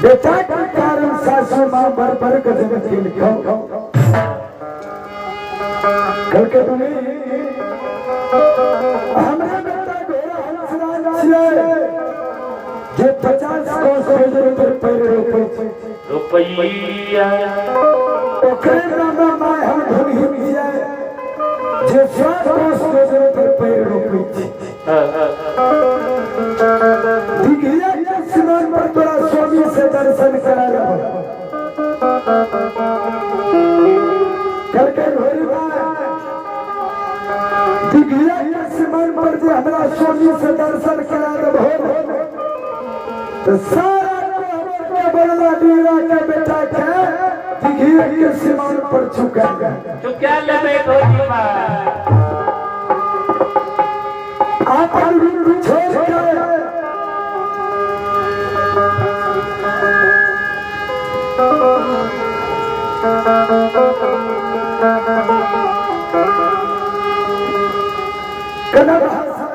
बेटा के कारण सासू माँ बर बर गजब केलकौ। कहलकै दुनी हमरे बेटा घोड़ा हंसराज छियै जे 50 कोस पैदल पर पैर रोपै छै। रुपैया ओकरे मामा माय हम धुनही छियै जे 100 कोस पैदल पर पैर रोपै छै। दिघिया के सीमान पर तोरा स्वामी से दर्शन करा लेबो। कहलकै घोड़ी माय दिघिया के सीमान पर जे हमरा स्वामी से दर्शन करा देबो तो सारा कोहबर के बदला डीरा के बेटा के दिघिया के सीमान पर चुका चुका लेबै घोड़ी माय। आपन रूप छोड़ के कना भाषा